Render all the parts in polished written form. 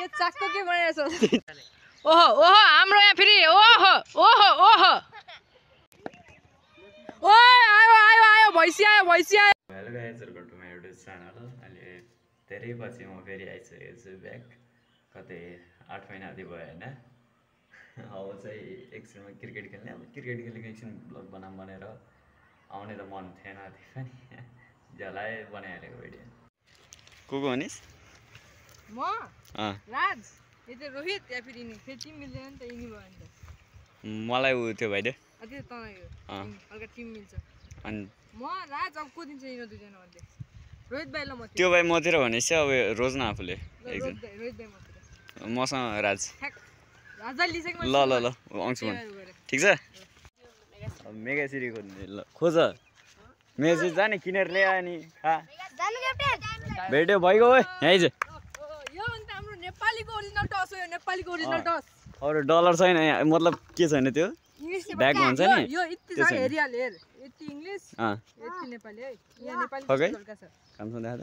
के चाकको के बनाइरहेछ ओहो ओहो हाम्रो यहाँ फेरि ओहो ओहो ओहो ओइ आयो आयो आयो भैँसी आयो hello guys welcome to my YouTube channel अहिले धेरै पछि म फेरि आइसकेको छु ब्याक कतै 8 महिना जति भयो हैन अब चाहिँ एकछिनमा क्रिकेट खेल्ने अब क्रिकेट खेलेको एकछिन ब्लग बनाऊँ भनेर आउने त मन थिएन त्यही पनि झलाए बनाइहालेको भिडियो को भनिस् म राज यो चाहिँ रोहित या फेरि नि फेरि टिम मिल्दैन नि त यिनी भयो नि त मलाई उ त्यो भाइले अझै तँलाई हल्का टिम मिल्छ अनि म राज अब को दिन्छ यिनीहरू दुईजना मध्ये रोहित भाइ ल म त्यो भाइ मतिर भनेपछि अब रोज्न आफूले एकजना रोहित भाइ मतिर मसँग राज राज लिसकेको ल ल ल आउँछु म ठिक छ मेगा सिरी खोज्ने ल खोज मेगा जाने किनेर ल्यायो नि खा जानु क्याप्टेन भेट्यो भइगयो ओइ यहीँ चाहिँ यो अन्त हाम्रो नेपालीको ओरिजिनल टस हो यो नेपालीको ओरिजिनल टस अरू डलर छैन मतलब के छैन त्यो इंग्लिश ब्याग हुन्छ नि यो यति छ हेरिहाल हेर यति इंग्लिश यति नेपाली है यहाँ नेपाली हल्का छ काम छ देखा त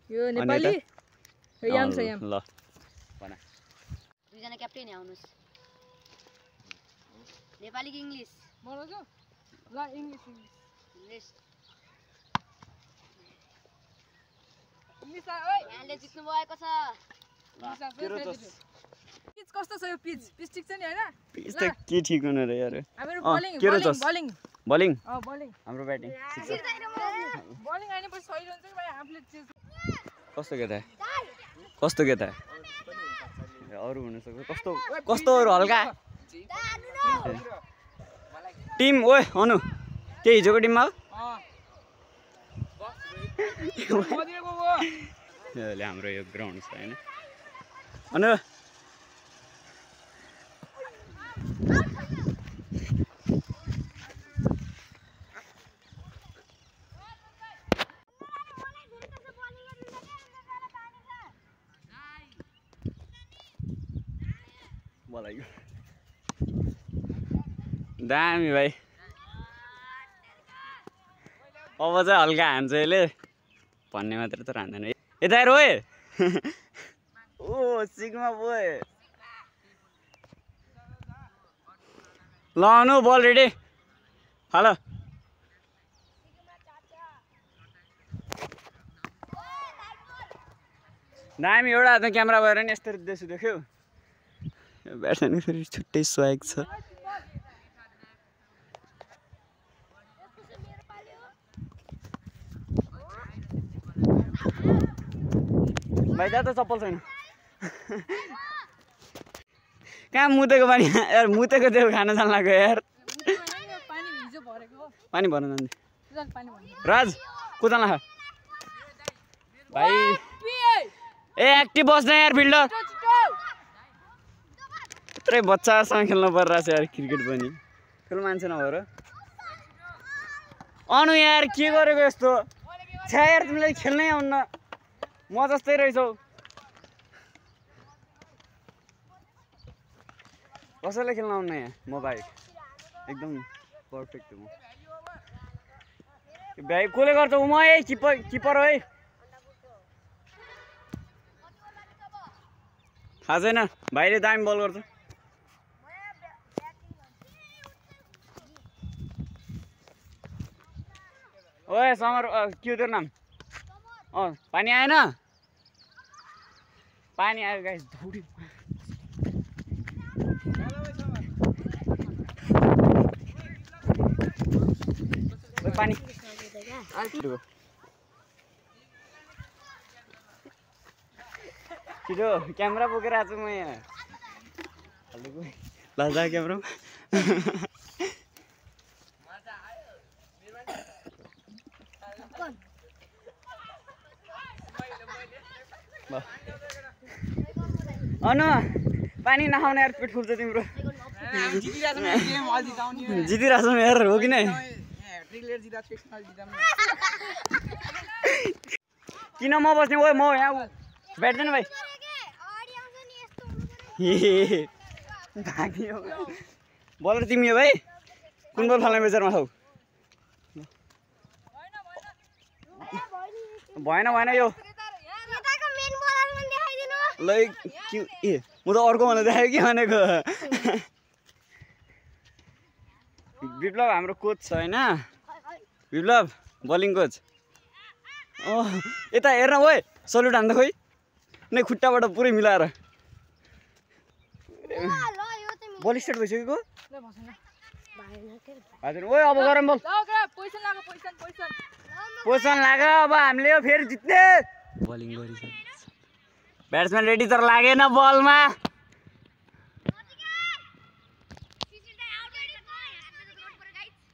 यो नेपाली यो याम छ याम ल बना दुईजना क्याप्टेन आउनुस् नेपाली कि इंग्लिश बोल्छ ल इंग्लिश इंग्लिश इंग्लिश इंग्लिश ओइ यहाँले जित्नु भएको छ पिच कस्तो छ यो पिच पिच ठीक छ नि हैन पिच त के ठीक हुन रे यार हाम्रो बलिङ बलिङ बलिङ बलिङ हाम्रो ब्याटिङ बलिङ आइने पछि सही हुन्छ कि भाइ हामीले कस्तो केटा अरु हुन सक्छ कस्तो अरु हल्का टिम ओए अनु के हिजोको टिममा हाम्रो यो ग्राउन्ड छ हैन अनु दामी भाइ अब चाहिँ हल्का हान्छ यसले भन्ने मात्र त हान्दैन यता हेर ओए ओ सिग्मा बोय ल अनु बल रेडी हेलो दामी एउटा हातमा क्यामेरा भएर नि यस्तो देख्छु देख्यौ ब्याट्सम्यानको फेरि छुट्टै स्वाग छ भाइ दा त चप्पल छैन कहाँ मुतेको पानी यार मुतेको त्यो खान जान लाग्यो यार पानी भर्न जाने राज कुदान लाख भाइ ए एक्टिभ बस्न यार फिल्डर यत्रै बच्चासँग खेल्नु परिरहेछ यार क्रिकेट पनि ठुलो मान्छे नभएर अनु यार के गरेको यस्तो छ्या यार तिमीलाई खेल्नै आउन्न म जस्तै रहेछौ कसैलाई खेल्न आउन्न यहाँ म बाहेक एकदम पर्फेक्ट हो म भाइ कसले गर्छ म ए किपर हो है थाहा छैन भाइले दामी बल गर्छ ओए समर के हो तेरो नाम पानी आएन पानी आयो गाइस दौडी पानी छिटो क्यामेरा बोकेर आएको छु म यहाँ लाजा क्यामेरा अनु पानी नखाउने यार पेट फुल्छ तिम्रो जितिरहेको छौँ यार हो कि नै किन म बस्ने ओ म यहाँ बैठ्दैन भाइ बलर तिमी हो भाइ कुन बल फाल्ने बेचारमा छौ भएन यो ल ए म त अर्को भन्न चाहेँ के भनेको विप्लव हाम्रो कोच छ होइन विप्लव बलिङ कोच यता हेर्न ओए सल्युट हान्दा खोइ नै खुट्टाबाट पुरै मिलाएर बलिस्टेट भइसकेको हजुर ओए अब गरौँ बल पोजिसन लाग्यो अब हामीले फेरि जित्ने बलिङ गरिसक्यो ब्याट्सम्यान रेडी तर लागेन बलमा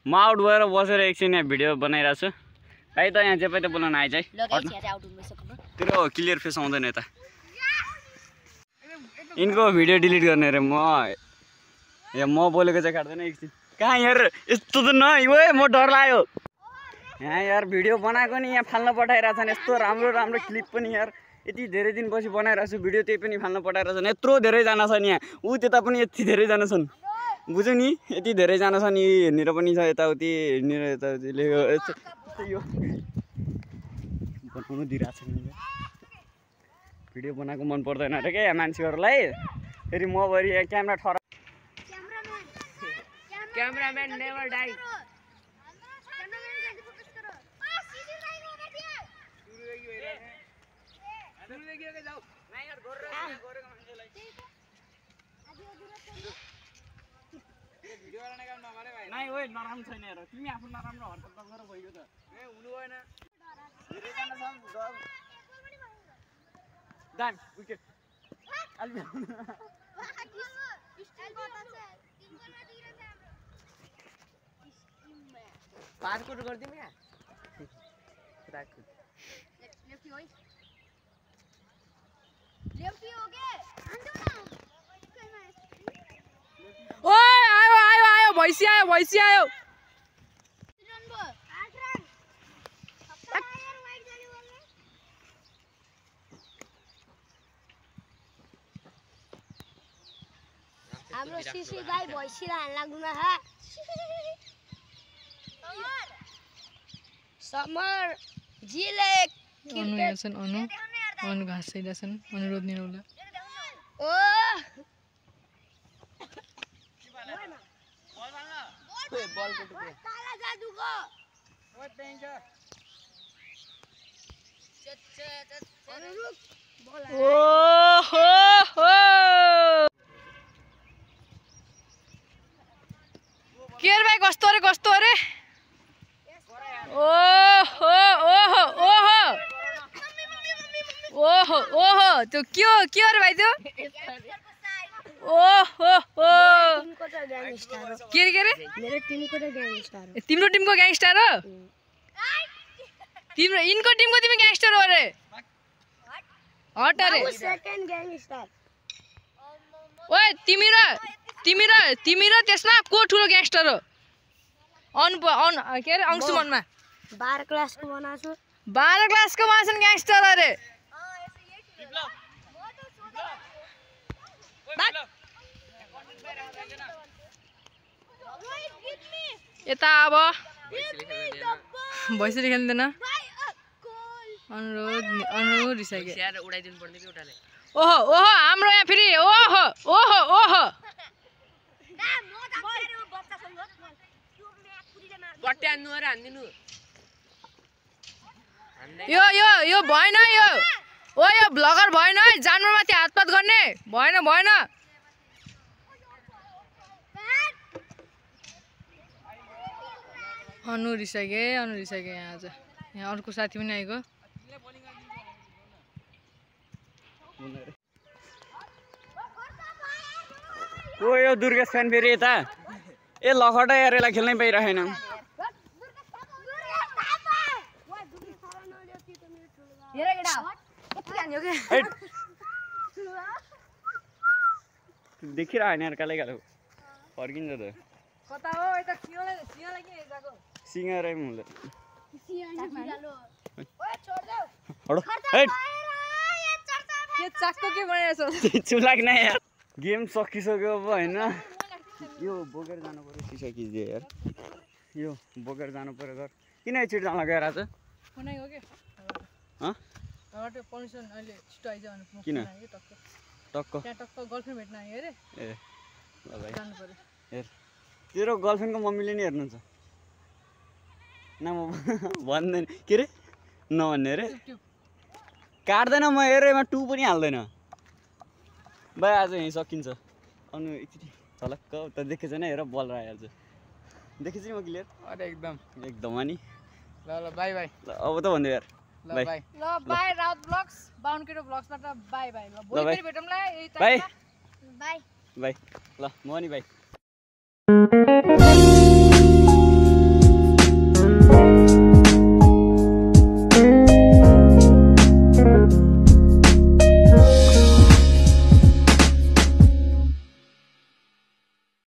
म आउट भएर बसेर एकछिन यहाँ भिडियो बनाइरहेको छु भाइ त यहाँ जे पनि त बोलाउन आइज है तेरो क्लियर फेस आउँदैन यता यिनको भिडियो डिलिट गर्ने अरे म बोलेको चाहिँ काट्दैन एकछिन कहाँ यार यस्तो त नै ओए म डर लाग्यो यहाँ यार भिडियो बनाएको नि यहाँ फाल्न पठाइरहेको छन् यस्तो राम्रो राम्रो क्लिप पनि यार यति धेरै दिनपछि बनाइरहेको छु भिडियो त्यही पनि फाल्न पठाइरहेको छन् यत्रो धेरैजना छन् यहाँ ऊ त्यता पनि यति धेरैजना छन् बुझ्यो नि यति धेरैजना छन् यहाँनिर पनि छ यताउति यहाँनिर यताउति यो बनाउनु दिइरहेको छ भिडियो बनाएको मन पर्दैन अरे क्या मान्छेहरूलाई फेरि म भरि क्यामेरा ठरा क्यामेराम्यान नेभर डाइ नाइ ओए नराम्रो छैन हेर तिमी आफू नराम्रो हरकत गरेर भइगयो त ए हुनु भएन धेरैजना छन् दाम विकेट पारकुट गरिदिउँ यहाँ ओए आयो आयो आयो भैँसी आयो हाम्रो सिसी गाई भैँसी हाल्न लाग्नुमा समर जिले अनु यहाँ छन् अनु घाँस खाइरहेको छन् अनुरोध निरौला ओ काला जादुको के अरे भाइ कस्तो अरे ओहो त्यो के हो अरे भाइ त्यो ओहो के अरे मेरो टिमको त ग्याङस्टर हो तिम्रो टिमको ग्याङस्टर हो तिम्रो यिनको टिमको तिमी ग्याङस्टर हो अरे हट अरे सेकेन्ड ग्याङस्टर ओए तिमी र त्यसमा को ठुलो ग्याङस्टर हो के अरे अंशुमनमा 12 क्लासको बनाछु 12 क्लासको मान्छन् ग्याङस्टर अरे यता अब भैँसीले खेल्दैन अनुरोध रिसाइके ओहो हाम्रो यहाँ फेरि ओहो यो भएन यो ब्लगर भएन है जानवरमाथि हातपात गर्ने भएन अनु रिसाइके यहाँ आज यहाँ अर्को साथी पनि आएको ओ यो दुर्गेश फ्यान फेरि यता ए लखटा यार यसलाई खेल्नै पाइरहेन देखिरह नि यार काले कालो फर्किन्छ त कता हो यता सिंहलाई किन हेर्दाको सिंह रे मुले ओए छोड दे हडो हेट के चाकको के बनाइरहेछ चुलाक न यार गेम सकिसक्यो अब हैन यो बोकेर जानु पर्यो सिसा किजे यार यो बोकेर जानु पर्यो घर किन छिट जान गएर आज बनाइ हो के ह घरबाट पर्मिसन अहिले छिटो आइज भने म किन? फोन आयो टक्क टक्क त्यहाँ टक्क गर्लफ्रेन्ड भेट्न आयो अरे ए ल भाइ जानु पर्यो हेर तेरो गर्लफ्रेन्डको मम्मीले नि हेर्नुहुन्छ न म भन्दैन के अरे नभन्ने अरे ट्युब काट्दैन म हेर यसमा टु पनि हाल्दैन भाइ आज यहीँ सकिन्छ अनु एकचोटि झलक्क त देखेछ नि हेर बल आइहाल्छ देखेछु नि म क्लियर अरे एकदम एकदम अनि ल ल बाई बाई ल अब त भन्दै यार ल बाई बाई ल बाई राउत ब्लग्स बाउन्केरो ब्लग्सबाट बाई बाई ल भोलि बाई। फेरि भेटौँला यही बाई टाइममा बाई बाई ल म नि बाई